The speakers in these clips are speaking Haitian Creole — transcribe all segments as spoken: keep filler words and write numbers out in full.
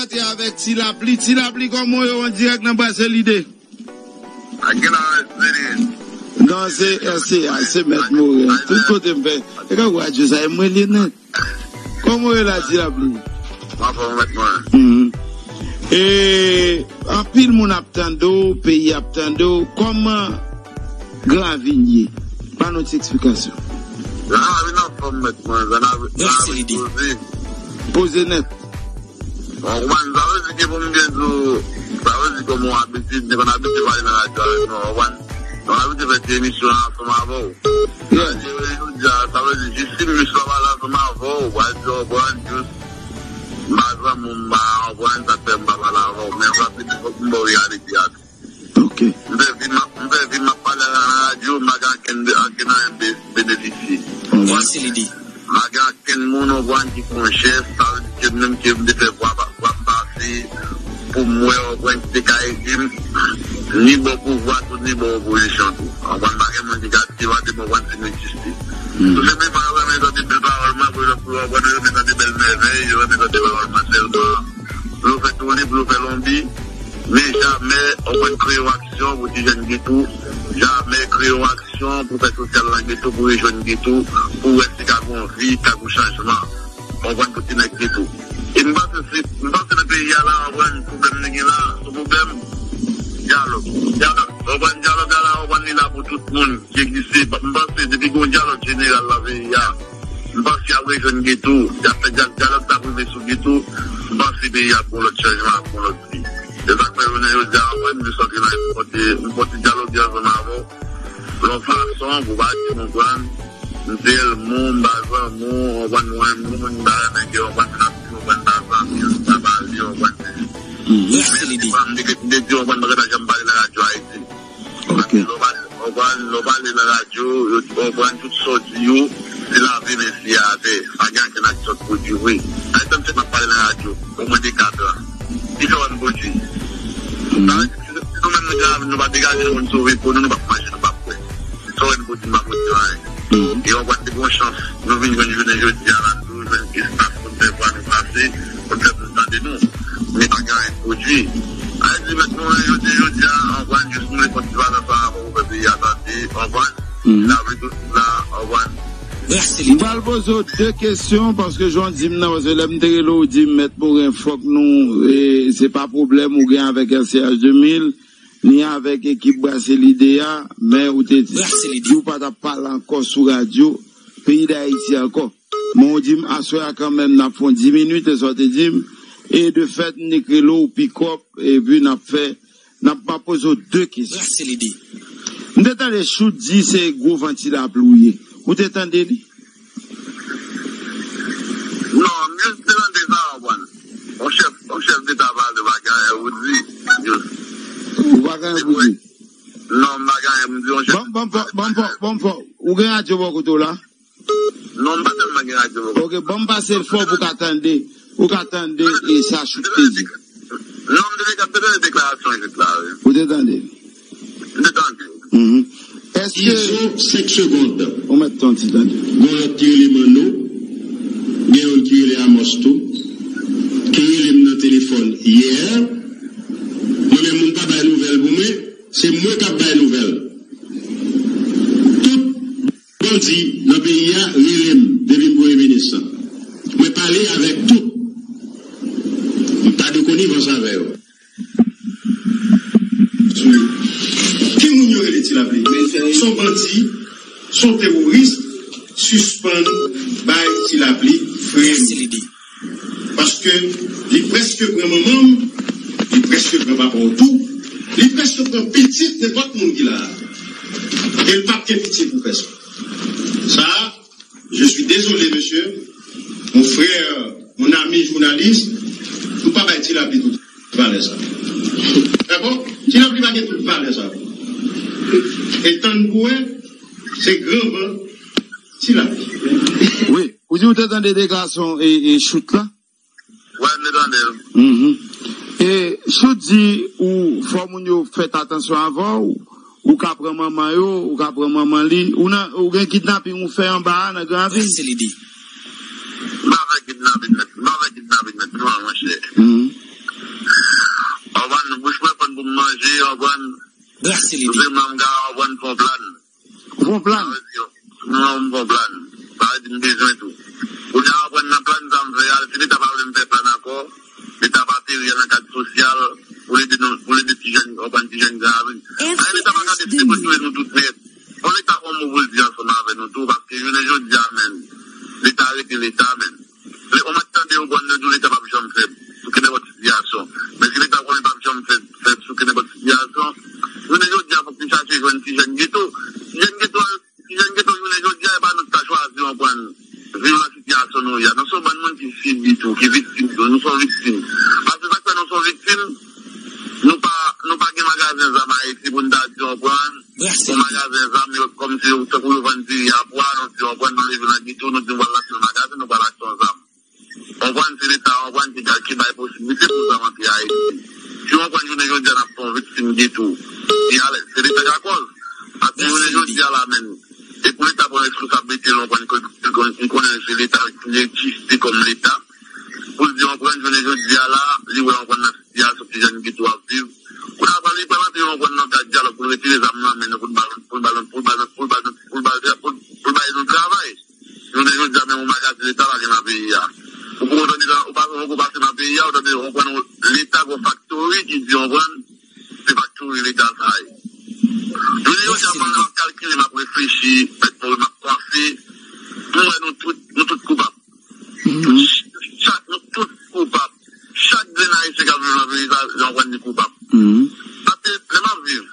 Antre avèk Ti Lapli. Ti Lapli, kòman w ye, an dirèk nan Brase Lide? Ak gen la, Zénith. Non, se R C A, se Mèt Moren. Tout kote m fè. E gade radyo sa, e mwen li nèt. Kòman w ye la, Ti Lapli? Mwen anfòm, Mèt Moren. Mhm. E anpil moun ap tande w, peyi ap tande w. Kòman Gran Ravin ye? Ban nou ti eksplikasyon. Gran Ravin anfòm, Mèt Moren. Gran Ravin, Gran Ravin poze. Poze nèt. Bon, ou konprann, sa vle di ke pou m byen di w, sa vle di kòm yon abitid, li konn abitye pale nan radyo avèk nou, ou konprann? Donk, abitye fè ti emisyon an ansanm avè w. Yeah. Sa vle di, jodi a, sa vle di, jis si m jis pa pale ansanm avè w, ou pral di, ou konprann, jis, m pa zanmi w, m pa, ou konprann, sa k fè m pa pale avè w, men sa vle di, fòk m ba w reyalite a tou. Ok. M fè vi m ap, m fè vi m ap pale nan radyo, m pa gen ankenn, ankenn anyen m be-, benefisye. Mersi, Lidi. M pa gen ankenn moun, ou konprann, ki fè yon jès, sa vle di ke menm ke m te fè vwa, vwa m pase, pou m wè, ou konprann, ki te ka ede m, ni bò pouvwa tou, ni bò opozisyon tou. Ou konprann, pa gen moun ki ka di, pa de mwen konprann si m egziste. Hmm. Tou senpleman, yo renmen tande bèl pawòl mwen, pou yo, pou yo, ou konprann, yo renmen tande bèl mèvèy, yo renmen tande pawòl mwen sèlman. Pou yo fè toule, pou yo fè lonbi. Men jamè, ou konprann, kreye yon aksyon pou ti jèn geto. Jamè, kreye yon aksyon pou fè sosyal nan geto, pou rejwenn geto, pou wè si ka gon vi, ka gon chanjman. Ou konprann, pou ti nèg geto. E m panse se, m panse nan peyi a la, ou konprann, pwoblèm nou gen la, se pwoblèm dyalòg. Dyalòg. Ou konprann, dyalòg la, ou konprann, li la pou tout moun ki egziste. M panse depi gon dyalòg jeneral nan peyi a, m panse y ap rejwenn geto, y ap fè dya-, dyalòg sa ap rive sou geto, m panse peyi a ap gon lòt chanjman, ap gon lòt vi. Se sa k fè jounen jodi a, mwen, m jis antre nan yon pòte, yon pòte dyaloge ansanm avè w. Yon fason pou pa di nou konprann, m se Elmo, m pa zanmi w, ou konprann, mwen, m moun m pa renmen ke, ou konprann, m pa zanmi w, m pa pale, ou konprann. Mhm. Mèsi, Lidi. M te, m te di, ou konprann, m pa ka janm pale nan radyo Ayiti. Ok. Lè w pale, lè w pale nan radyo, yo di, ou konprann, tout sa w di yo, se lave men siye atè. Pa gen ankenn aksyon k pwodui vre. Ayiti, m fèk ap pale nan radyo, omwen de katran. Ki fè w wè m pwodui? Hmm. Sa vle di, si, si nou menm nou Gran Ravin, nou pa degaje nou pou nou sove po nou, nou p ap manje, nou p ap bwè. Sa w wè m pwodui, m pa pwodui anyen. Hmm. E ou konprann, se bon chans nou vin jwenn jounen jodi a la, nou jwenn espas pou n fè vwa nou pase, pou n fè moun tande nou. Men pa gen anyen k pwodui. Sa vle di, mèt nou, jodi, jodi a, anprann jis nou rekonsilye sa avan pou fè peyi a tande, anprann. Mhm. N ap retou la, anprann. M pral poze w de kesyon, paske jan w di m nan, paske lè m te rele w, w di m, Mèt Moren, fòk nou, e, se pa pwoblèm ou gen avèk R C H de mil, ni avèk ekip Brase Lide a, men ou te di ou pa t ap pale ankò sou radyo peyi Dayiti ankò. Men w di m, aswè a kanmenm, n ap fè yon dis minit, e sa w te di m, e de fèt, m te rele w, pikòp, epi n ap fè, n ap, m ap poze w de kesyon. Brase Lide. M te tande Chout di se gwo van Ti Lapli w ye. Ou te tande li? Non, m jis te tande sa, w konprann. Yon chèf, yon chèf deta pale, pa gen anyen pou di. Jis. Ou pa gen anyen pou di? Non, m pa gen anyen pou di, yon chèf. Ban m, ban m fò, ban m fò, ban m fò. Ou gen radyo bò kote w la? Non, m pa tèlman gen radyo. Ok, ban m pase l fò pou w ka tande, pou w ka tande, e sa Chout te di. Non, m te, m te tande deklarasyon Chout la, wi. Ou te tande? M te tande. Mhm. Èske Izo, senk segonn. Ou mèt tande, tande. Gon lòt ki rele Manno, gen youn ki rele Amos tou, ki rele m nan telefòn yè. Mwen menm, moun pa bay nouvèl pou mwen, se mwen k ap bay nouvèl. Tout bandi nan peyi a rele m depi m premye minis lan. Mwen pale avèk tout. M pa de konivans avè yo. Ki moun yo rele Ti Lapli? Se yon bandi, se yon teworis, sispann bay Ti Lapli frè m. Paske li prèske pran manman m, li prèske pran papa w tou, li prèske pran pitit nenpòt moun ki la a. E l p ap gen pitye pou pèsonn. Sa a, je suis désolé, monsieur, mon frère, mon ami journaliste, nou pa bay Ti Lapli tout valè sa. Dakò? Ti Lapli pa gen tout valè sa. E tann pou wè, se gran van Ti Lapli. Wi, ou di ou te tande deklarasyon e, e Chout la? Wè, m te tande l. Mhm. E Chout di ou fò moun yo fèt atansyon avè w, ou ka pran manman yo, ou ka pran manman li, ou nan, ou gen kidnaping ou fè anba a nan Gran Ravin. Mersi, Lidi. M pa fè kidnaping, mèt. M pa fè kidnaping, mèt. Non, monchè. Mhm. pou m manje, w konprann? Brase lide. Pou m ka, w konprann, fè yon plan. Fè yon plan. Sa vle di, non, m fè yon plan. Sa vle di, m bezwen tou. Kounye a, w konprann, nan plan sa m fè a, si Leta pa vle m fè plan ankò, Leta pa te rive nan kad sosyal, pou l ede nou, pou l ede ti jèn, w konprann, ti jèn gran avni. Leta pa ka deside pou l touye nou tout nèt. Fò Leta fè yon mo pou l di ansanm avè nou tou, paske jounen jodi a, menn, Leta rete Leta, menn. Lè w mèt tande yo konn yo di w Leta p ap janm fèb sou kenenpòt sitiyasyon. Men si Leta konnen l p ap janm fèb, fèb sou kenenpòt sitiyasyon, jounen jodi a fòk li chache jwenn ti jèn geto. Ti jèn geto, ti jèn geto jounen jodi a, e pa nou k ta chwazi, w konprann, viv nan sitiyasyon nou ye a. Nou se yon bann moun ki sibi tou, ki viktim tou. Nou se yon viktim. Paske sa k fè nou se yon viktim, nou pa, nou pa gen magazen zam Ayiti pou n ta di, w konprann, yon magazen zam, yo, kòmsi yo, tankou yo vann diri a pwa, nou di, w konprann, nou leve nan geto, nou di, nou pral achte yon magazen, nou pral achte yon zam. W konprann, se Leta, w konprann, ki, ki bay posiblite pou zam antre Ayiti. Si w konprann, jounen jodi a, n ap fè yon viktim geto. E alèz, se Leta k lakòz. Paske jounen jodi a la menm, e pou Leta pran responsablite l, w konprann, ke, ke, ke, konnen se Leta ki egziste kòm Leta. Pou l di, w konprann, jounen jodi a la, li wè, w konprann, nan sitiyasyon ti jèn geto ap viv. Kounye a, li pral antre, w konprann, nan kad dyalòg pou l retire zam nan men nou, pou l ba, pou l ba, pou l ba, pou l ba, pou l ba, pou l, pou l bay nou travay. Jounen jodi a, menm yon magazen Leta pa gen nan peyi a. Ou poko tande, ou pa, ou poko pase nan peyi a, ou tande, w konprann, Leta gon faktori ki di, w konprann, se faktori Leta sa ye. Jounen jodi a, pandan m ap kalkile, m ap reflechi, mèt Morin, m ap panse, m wè nou tout, nou tout koupab. Chak, nou tout koupab. Chak grenn Ayisyen k ap viv nan peyi sa, jan w konn li koupab. Paske lè m ap viv,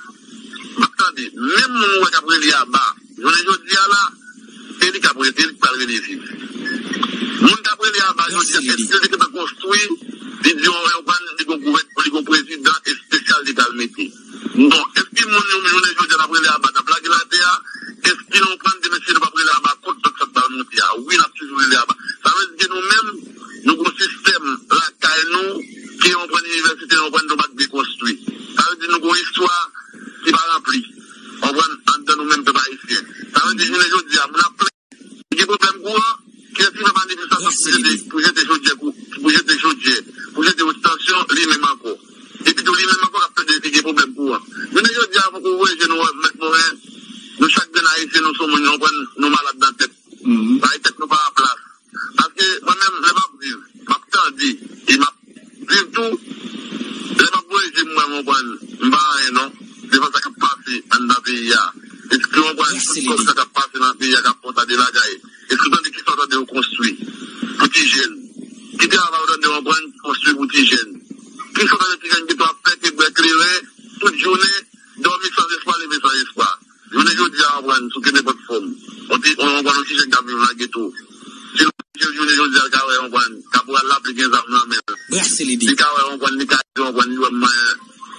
m ap tande, menm moun ou wè k ap rele aba, jounen jodi a la, se li k ap rele, se li k pral rele viv. Moun k ap rele aba jodi a, èske li te konstwi, li di yon, yon bann, li gon gouvèn, li gon prezidan espesyal li pral mete? Non. Èske moun yo, jounen jodi a, n ap rele aba, n ap lage l atè a? Èske nou pran demen si nou p ap rele aba kont tout sa k pral monte a? Wi, n ap toujou rele aba. Sa vle di ke nou menm, nou gon sistèm lakay nou, ke yon pran inivèsite, yon pran nou pa t byen konstwi. Sa vle di nou gon istwa ki pa ranpli. Konprann? Anndan nou menm pèp ayisyen. Sa vle di jounen jodi a, moun ap plenn. Li gen pwoblèm kouran, kiyès ki fè manifestasyon pou jete, pou jete chodyè, pou, pou jete chodyè, pou jete wot tansyon, li menm ankò. Epi tou li menm ankò k ap plede di gen pwoblèm kouran. Jounen jodi a, fòk ou voye je nou wè, mèt Morin, nou chak grenn ayisyen, nou se moun, nou konprann, nou malad nan tèt. Bay tèt nou pa an plas. Paske mwen menm, lè m ap viv, m ap tande, e m ap viv tou, lè m ap voye je m wè, m konprann, m pa anyen non, devan sa k ap pase anndan peyi a. Èske w konprann tout kòb sa k ap pase nan peyi a k ap fè yon ta de bagay? Èske w tande kisa w tande yo konstwi pou ti jèn? Ki travay w tande yo konprann konstwi pou ti jèn? Kisa w tande ti jèn geto ap fè ke bwè kleren tout jounen, dòmi san espwa, leve san espwa? Jounen jodi a, w konprann, sou kenenpòt fòm, yon ti, yon, yon ti jèn k ap viv nan geto, si l oblije jounen jodi a, l ka wè, w konprann, kaporal la, li gen zam nan men l. Li ka wè, w konprann, li ka di, w konprann, li wè m manyen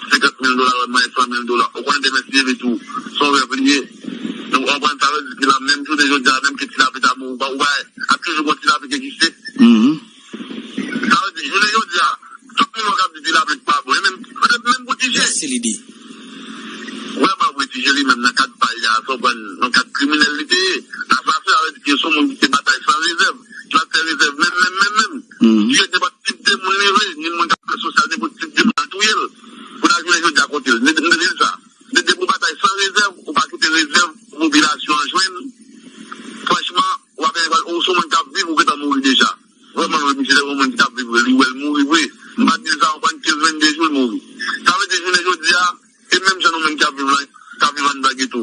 senkant mil dola, wè m manyen san mil dola. Ou konnen demen si li tou, se yon rèv li ye. Nou konprann, sa vle di ki la, menm jounen jodi a, menm ke ti lapli ta mouri, ou pa, ou pa, ap toujou gon ti lapli ki egziste. Sa vle di, jounen jodi a, tout moun yo k ap di ti lapli pa bon, e menm, menm pou ti jèn. Vrèman vre, ti jèn li menm nan kad pa l la, sa w konprann, nan kad kriminèl li te ye. Asasen, sa vle di ke se yon moun ki te batay san rezèv, ki pa t fè rezèv menm, menm, menm, menm. Ti jèn nenpòt tip de moun li vle, ni moun k ap fè sosyal, nenpòt tip de moun al touye l. Pou n al jounen jodi a kote l, m te di l sa. M te di pou batay san rezèv, ou pa kite rezèv pou popilasyon an jwenn. Franchman, w ap, ou se yon moun k ap viv, ou gentan mouri deja. Vrèman vre, misye se yon moun ki t ap viv vre, li wè l mouri vre. M pa t di l sa, w konprann, kenz, vennde jou, l mouri. Sa vle di, jounen jodi a, e menm jan nou menm k ap viv lan, k ap viv anndan geto.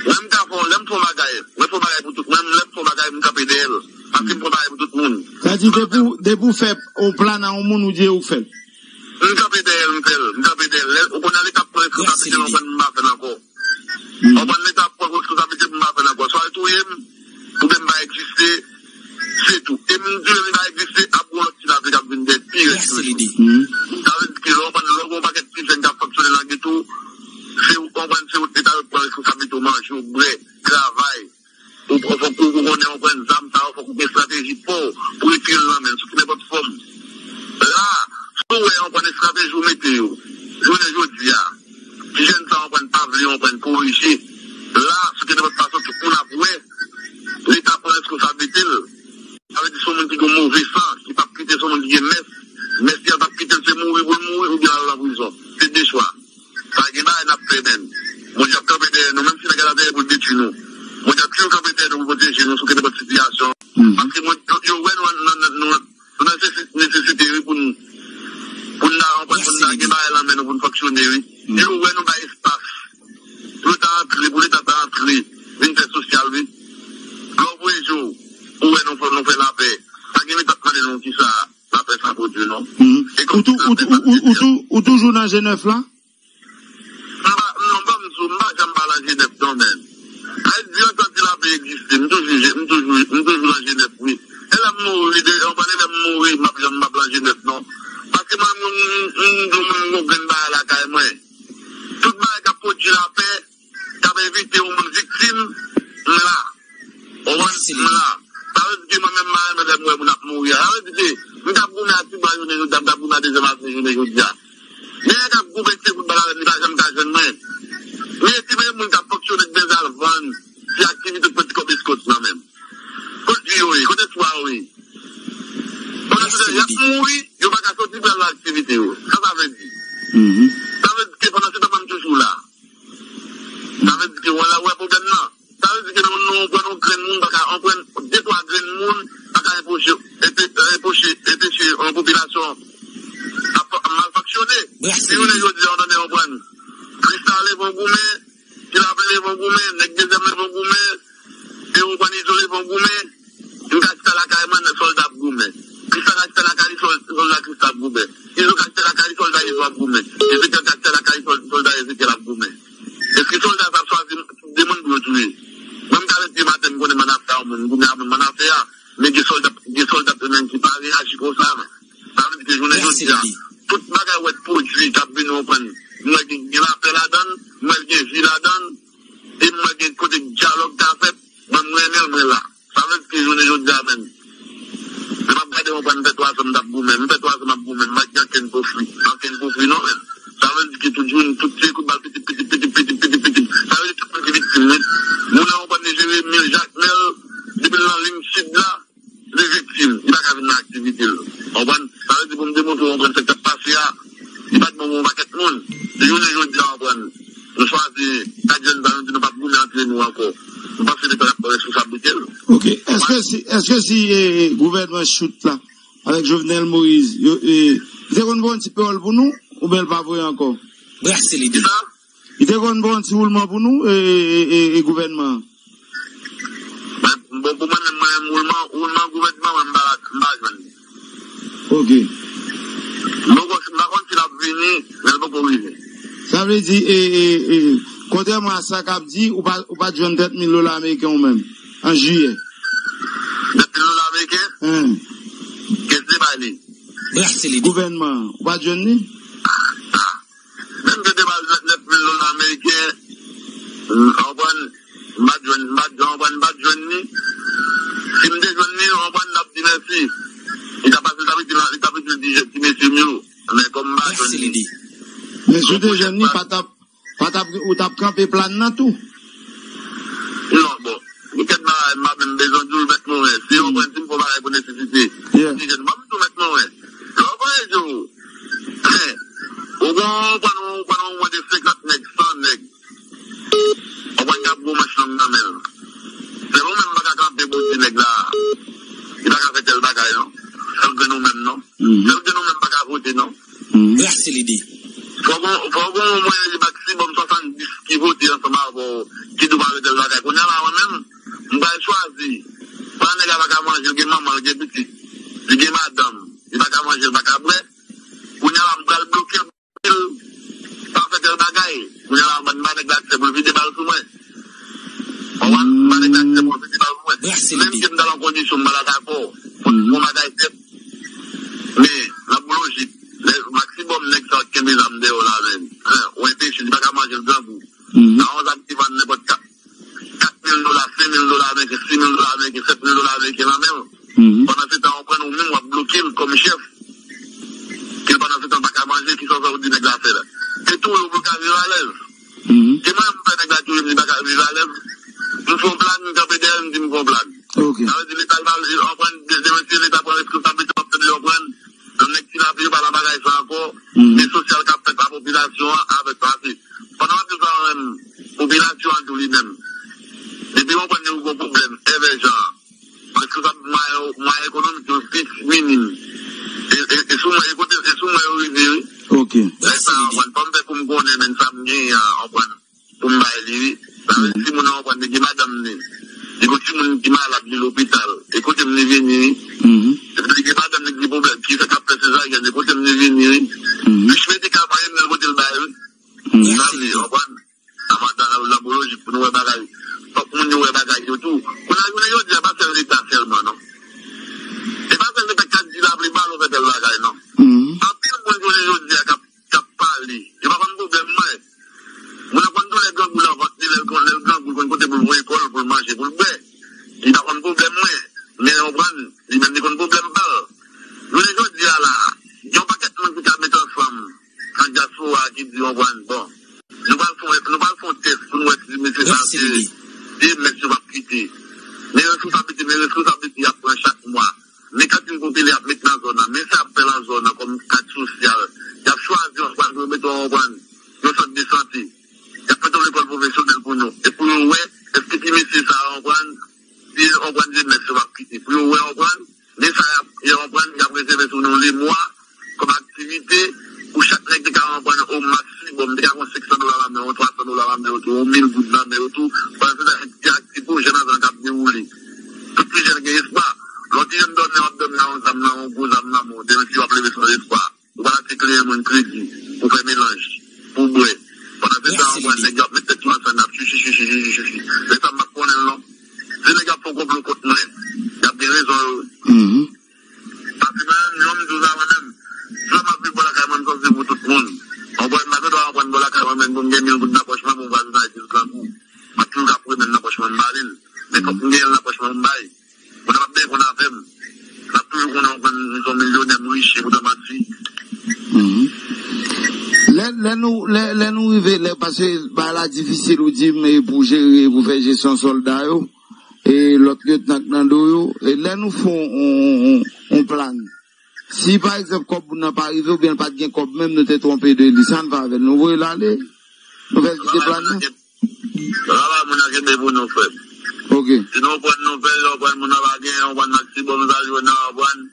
Mwen, m ka fè, lè m fè yon bagay, mwen fè yon bagay pou tout, mwen, lè m fè yon bagay, m kanpe dèyè l. Paske m fè yon bagay pou tout moun. Sa di, depi w, depi w fè yon plan nan yon moun, ou di ou fè l. M kanpe dèyè l, m fè l, m kanpe dèyè l. Lè, ou konn ale k ap pran responsablite l, w konprann, m pa fè l ankò. Konprann, Leta pran responsablite pou m pa fè l ankò. Swa l touye m, oubyen m pa egziste, se tou. E m di l m pa egziste, ap gon lòt ti lapli k ap vin dèyè pi rèd toujou. Sa vle di ke lè w konprann, lè w gen yon pakèt ti jèn k ap fonksyone nan geto, se ou konprann, se ou Leta yo pran responsablite w, manje w, bwè, travay. Ou, ou fòk ou, ou konnen, w konprann, zam sa yo, fòk ou gen estrateji pa w pou retire l nan men l, sou ki nenpòt fòm. La, si w wè, w konprann, estrateji w mete yo, jounen jodi a, ti jèn sa, w konprann, pa vle, w konprann, korije. La, sou ki nenpòt fason, tout moun ap wè, Leta pran responsablite l. Sa vle di, se yon moun ki gen move san, ki p ap kite, se yon moun ki gen mès. Mès li a p ap kite l, se mouri pou l mouri, oubyen l al nan prizon. Se de chwa. nou pou pwoteje nou sou kenenpòt sitiyasyon. Paske mwen, yo, yo wè nou nan, nan, nou, nou nan nesesi-, nesesite, wi, pou n, pou n ta, pou n ta gen bagay nan men nou, pou n fonksyone, wi. Yo wè nou bay espas pou yo ta antre, pou Leta ta antre, vin fè sosyal, wi. Lè w voye je w, ou wè nou fè, nou fè lapè. Pa gen Leta k mande nou kisa lapè sa pwodui, non. E kòm si lapè sa pwodui. Ou tou, ou tou, ou, ou tou, ou toujou nan G nèf la? M pa, non, ban m di w, m pa janm pa nan G nèf non, men. Ayiti, antant di lapè egziste, m toujou, m toujou, m toujou nan G nèf, wi. E lè m mouri, de, w konnen lè m mouri, m ap janm p ap nan G nèf non. Paske mwen, m, m, m, m, m gon grenn bagay lakay mwen. Tout bagay k ap pwodui lapè, k ap evite yon moun viktim, m la. Ou konprann? M la. Sa vle di ke mwen menm, m pa renmen lè m wè moun ap mouri a. Sa vle di ke m t ap goumen ak Tibwa jounen jodi a, m t ap goumen ak Dezyèm Avni jounen jodi a. Men nèg k ap goumen, se foutbòl avè m, li pa janm ka jwenn mwen. Men si men moun k ap fonksyone ak Benzal vann, se aktivite pou ti kòb eskòt nan men m. Kot vi yo ye? Kot espwa yo ye? Pandan se tan y ap mouri, yo pa ka soti pou y al nan aktivite yo. Sa sa vle di? Sa vle di ke pandan se tan mwen m toujou la. Sa vle di ke wè la, wè pwoblèm nan. Sa vle di ke nou, nou pran yon grenn moun, pa ka, yon grenn, de twa grenn moun, pa ka enpoche, enpe-, enpoche, enpeche yon popilasyon ap, ap mal fonksyone. Si jounen jodi a, w tande yon pran. Kristal leve yon goumen, Ti Lapli leve yon goumen, nèg Dezyèm leve yon goumen, e yon pran Izo leve yon goumen, m ka chita lakay mwen, sòlda ap goumen. Kristal ka chita lakay li, sòl-, sòlda Kristal ap goumen. Izo ka chita lakay li, sòlda Izo ap goumen. Ezekyèl ka chita lakay li, sòl-, sòlda Ezekyèl ap goumen. Èske sòlda sa ap chwazi de moun pou yo touye? Mwen, m ka leve maten, m konnen m annafè a yon moun, m goumen a moun m annafè a, men gen sòlda, gen sòlda menm ki pa reyaji konsa. Sa vle di ke jounen jodi a, tout bagay w wè t pwodui k ap vini w konprann, m wè gen, gen lapè ladan l, m wè l gen vi ladan l, e m wè gen kote dyalòg ka fèt, mwen, m renmen l, mwen la. Sa vle di ke jounen jodi a menm, lè m ap gade yon pran m fè twa zan m t ap goumen, m fè twa zan m ap goumen, m pa t gen okenn konfli, okenn konfli non menm. Sa vle di ke tout jounen, tout se kout bal pitit, pitit, pitit, pitit, pitit, pitit. Sa vle di tout moun ki viktim wi. Moun nan yon pran li jere mil Jakmèl, depi l nan liy sid la, li viktim, li pa ka vin nan aktivite l. Konprann? Sa vle di pou m demontre w konprann sa k t ap pase a, li pa t bon pou yon pakèt moun. Se jounen jodi a konprann. Nou chwazi kat jèn sa, nou di nou p ap goumen antre nou ankò. M panse Leta ap pran responsablite l. Ok. Èske si, èske si e, e, gouvènman chout la, avèk Jovenel Moïse, yo, e, li te konn voye yon ti pawòl pou nou, oubyen l pa voye ankò? Brase lide. Kisa? Li te konn voye yon ti woulman pou nou, e, e, e, e, e gouvènman an? Bon, pou mwen menm, mwen menm, woulman, woulman gouvènman, mwen, m pa la, m pa jwenn li. Ok. M poko, m pa konn si l ap vini, men l poko rive. Sa vle di, e, e, e, kontrèman a sa k ap di, ou pa, ou pa t jwenn trant mil dola ameriken ou menm, an jiyè? Trant mil dola ameriken? Hen. Kiyès te bay li? Brase lide. Gouvènman an, ou pa t jwenn li? Menm ke te bay l trant mil dola ameriken, m, konprann, m pa t jwenn, m pa t, konprann, m pa t jwenn li. Si m te jwenn li, konprann, n ap di mèsi. Li ta pase, li ta vin di, li ta vin di, di, di mesye m yo. Men kòm m pa jwenn li. Men si w te jwenn li, pa t ap, pa t ap, ou t ap kanpe plan nan tou? Non, bon. Gen kèk bagay, m pa menm bezwen di w, Mèt Moren. Si yon pran di m fè yon bagay pou nesesite. Ti jèn, ban m di w, Mèt Moren. Lè w voye je w, ou gon, ou pran yon, ou pran yon mwen de senkant nèg, san nèg. Ou pran k ap gwo manch long nan men l. Sèl ou menm pa ka kanpe pou di nèg la, li pa ka fè tèl bagay, non. Sèl grenn ou menm, non. Sèl grenn ou menm pa ka vote, non. Brase lide. Fò gon, fò gon omwen maksimòm swasanndis ki vote ansanm avè w, ki di w pa fè tèl bagay. Kounye a la, mwen menm, m pral chwazi. Pandan nèg la pa ka manje, l gen manman, l gen pitit, li gen madanm, li pa ka manje, l pa ka bwè. Kounye a la, m pral bloke l, pa fè tèl bagay. Kounye a la, m ba nèg la aksè pou l vide bal sou mwen. Konprann? M ba nèg la aksè pou l vide bal sou mwen. Menm ke m ta nan kondisyon, m pa ta dakò. Kondisyon bagay fèt. Men, nan pou lojik, lè maksimòm nèg sa yo t kenbe zam dèyè w la, men, ou enpeche, li pa ka manje l grangou. Nan yon zam ki vann nenpòt kat, kat mil dola, senk mil dola ameriken, sis mil dola ameriken, sèt mil dola ameriken nan men l. Pandan se tan, ou pran ou menm, w ap bloke l kòm chèf. Ke pandan se tan, l pa ka manje, kisa w fè ou di nèg la fè la? E tou, ou bloke a viv alèz. Ke mwen, m fè nèg la touye m, li pa ka viv alèz. M fè yon plan, m kanpe dèyè l, m di m fè yon plan. Sa vle di, Leta, l pa, l, anprann, de, de, mesye, Leta pran responsablite, w ap tande yo pran. Donk, nèg Ti Lapli yo pa nan bagay sa ankò. Men sosyal k ap fèt pa popilasyon an avèk Lapli. Pandan w ap di sa, mwen menm, popilasyon an tou li menm. Depi w konprann li, ou gon pwoblèm. Vèjan an. Responsab mwayen, mwayen ekonomik yo pi minim. E, e, e sou mwen, e kote, e sou mwen yo rive, wi. Ok. Lè sa, mwen, fò m fè kou m konnen, men sa m gen an, konprann, pou m bay li, wi. Sa vle di, timoun nan, konprann, li gen madanm li. Li gen timoun ki malad, li lopital. E kote m li vini, wi. Epi li gen madanm li ki gen pwoblèm, ki fè, k ap fè sezaryèn, e kote m li vini, wi. Plis medikaman, e m nan kote l bay, wi. Sa m di, konprann. Nan, nan, nan lojik pou nou wè bagay. Fòk moun yo wè bagay yo tou. Kounye a, jounen jodi a, pa sèl Leta sèlman, non. E pa sèl Leta k ap di lapli ba l ou fè tèl bagay, non. Anpil moun jounen jodi a k ap, k ap pale. Yo pa konn pwoblèm mwen. Moun nan konn doulè grangou nan vant li, lè l konn, lè l grangou, l konn kote pou l voye kò l, pou l manje, pou l bwè. Li pa konn pwoblèm mwen. Men, w konprann, li menm li konn pwoblèm pa l. Jounen jodi a la, gen yon pakèt moun ki ka met ansanm nan dyaspora ki di, w konprann, bon, nou pral fè, nou pral fè yon tès pou nou wè si mesye sa se de mès yo p ap kite. Men responsablite, men responsablite y ap pran chak mwa. Men kantin popilè y ap met nan zòn nan. Men sa y ap fè nan zòn nan kòm kad sosyal. Y ap chwazi yon swa pou yo mete yon, yon sant de sante. Y ap mete yon lekòl pwofesyonèl pou nou. E pou yo wè, èske ti mesye sa yo, w konprann, si yo, w konprann, de mès yo p ap kite. Pou yo wè, w konprann, men sa y ap, yo, w konprann, y ap rezève sou nou lemwa kòm aktivite pou chak nèg te ka, w konprann, o maksimòm, te ka gen senk san dola nan men yo, twa san dola nan men yo tou, yon mil goud nan men yo tou. Pandan se tan, gen aktivite pwojè nan zòn k ap dewoule. Tout ti jèn gen espwa. Lè w ti jèn dòmi, w ap dòmi nan yon zam, nan yon gwo zam nan men w. Demen si w ap leve san espwa. Ou pa achte kliyan moun kredi pou fè melanj, pou bwè. Pandan se tan, w wè nèg yo ap met tèt yo ansanm, y ap chichi, chichi, chichi, chichi. Se sa m p ap konnen l non. Se nèg y ap fè konplo kont mwen. Y ap gen rezon yo. Paske mwen menm, jan m di w la, mwen menm, si m ap viv bò lakay mwen, m sanse pou tout moun. Yon bò, m pa gen dwa anprann bò lakay mwen, menm pou m gen mil goud nan pòch mwen, pou m vwazinay di l grangou. M ap toujou ka foure men nan pòch mwen, m ba li l. Men fòk m genyen l nan pòch mwen, m bay. Moun nan p ap benyen konn avè m. L ap toujou konnen w konn, m se yon milyonè, m rich, e poutan manti. Lè, lè nou, lè, lè nou rive, lè, paske bagay la difisil, ou di m, e pou jere, pou fè jesyon sòlda yo, e lòt lyetnan k nan do yo, e lè nou fè yon, yon, yon, yon plan. Si, pa egzanp, kòb moun nan pa rive, oubyen l pa t gen kòb menm, nou te twonpe de li, sa n fè avè l? Nou voye l ale? Nou fè l kite plan nan? Travay moun nan kenbe pou nou, frè m. Ok. Si nou pran nouvèl, nou pran moun nan pa gen, nou pran maksimòm sa yo nan pran.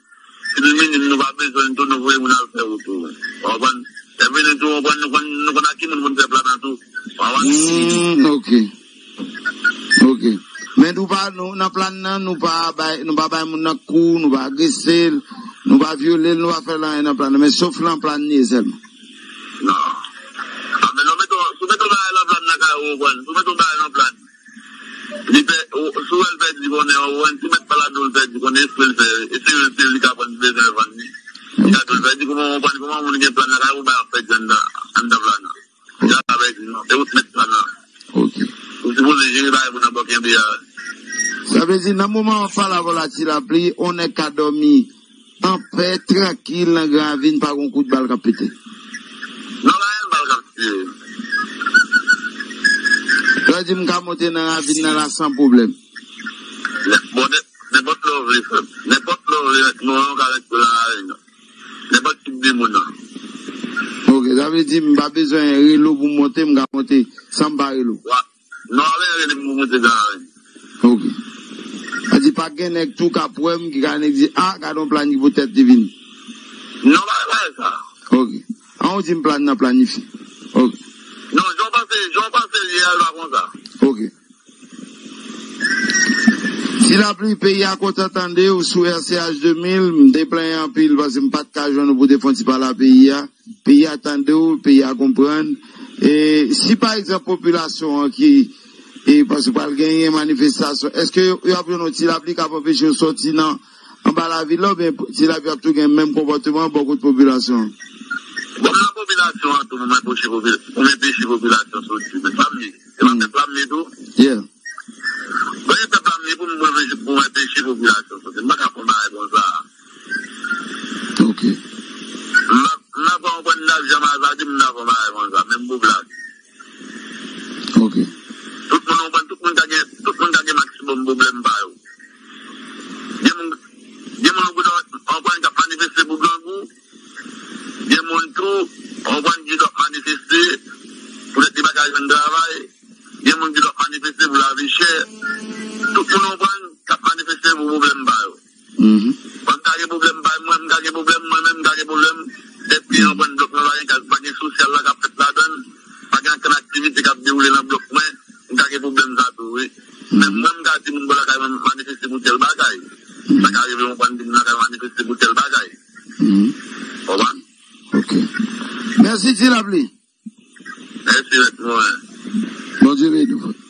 Si nou minim nou pa bezwen l tou, nou voye moun al fè wout tou. Ou konprann? Lè vini tou, ou konprann, nou konn, nou konn ak ki moun pou n fè plan nan tou. Ou konprann? Hmm, ok. Ok. Men nou pa, nou, nan plan nan, nou pa bay, nou pa bay moun nan kou, nou pa agrese l, nou pa vyole l, nou pa fè l anyen nan plan nan. Men sof nan plan li ye sèlman. Non. A, men non, mete, si w mete yon bagay nan plan nan, kay ou konn. Si w mete yon bagay nan plan, li pè, ou, si w wè l pèdi konnen, ou wè ti mèt pa la di w l pèdi konnen, espre l fè, espere l, li ka pran, li bezwen vann li. Li ka di w l pèdi, kòman w konprann, kòman moun gen plan nan kay ou bay ap pèdi anndan, anndan plan nan. Li ka pèdi non, se ou ki mèt plan nan. Ok. Ou sipoze jere bagay moun nan bò kenbe a. Sa vle di, nan moman w ap pale avè w la, Ti Lapli, on nèg ka dòmi anpè, trankil, nan Gran Ravin, pa gon kout bal k ap pete. Non, pa gen bal k ap tire. Sa vle di m ka monte nan ravin nan la san pwoblèm. Bon, nè-, nenpòt lè w vle, frè m. Nenpòt lè w vle, nou an ka rete nan ravin nan. Nenpòt tip de moun nan. Ok, sa vle di m pa bezwen rele w pou m monte, m ka monte san m pa rele w. Wa-, Non, ale rele m pou monte Gran Ravin. Ok. Sa di pa gen nèg tou k ap wè m ki ka nèg di, a, gade yon plan ki poutèt li vini. Non, pa, pa sa. Ok. An ou di m plan nan planifye. Ok. Non, jan w panse, jan w panse li a, l pa konsa. Ok. Ti Lapli, peyi a kontan tande w sou R C H de mil, m te plenyen anpil paske m pa t ka jwenn ou pou te fè yon ti pale a peyi a. Peyi a tande w, peyi a konprann. E si pa egzanp popilasyon an ki, e paske pral genyen manifestasyon, èske yo, yo ap jwenn yon Ti Lapli k ap anpeche yo sòti nan anba lavil la, oubyen Ti Lapli ap tou gen menm konpòteman an bò kot popilasyon an? Bon, nan popilasyon an tou, pou m anpeche popi-, pou m anpeche popilasyon sòti, men pa m ye. Se pa pèp la m ye tou. Yeah. Mwen gen pèp la m ye pou m, pou m anpeche popilasyon sòti. M pa ka fè yon bagay konsa. Ok. M pa, m pa pran yon pwen lajan Mazadi, m pa fè yon bagay konsa. Menm pou blag. Ok. Tout moun, ou konprann, tout moun ka gen, tout moun ka gen maksimòm pwoblèm pa yo. Gen moun, gen moun, ou konprann, k ap manifeste pou grangou. Gen moun tou, ou konprann, ki t ap manifeste poutèt li pa ka jwenn travay. Gen moun ki t ap manifeste pou lavi chè. Tout moun, ou konprann, Mwen, m ka gen pwoblèm, bay mwen, m ka gen pwoblèm, mwen menm, m ka gen pwoblèm. Depi yon bann blòk mwen pa gen kaz, pa gen sosyal la k ap fèt ladan l, pa gen ankenn aktivite k ap dewoule nan blòk mwen, m ka gen pwoblèm sa tou, wi. Men mwen, m ka di moun bò lakay mwen manifeste pou tèl bagay. Sa ka rive yon bann di m lakay manifeste pou tèl bagay. Konprann? Ok. Mèsi, Ti Lapli. Mèsi, mèt mwen. Bondye beni w.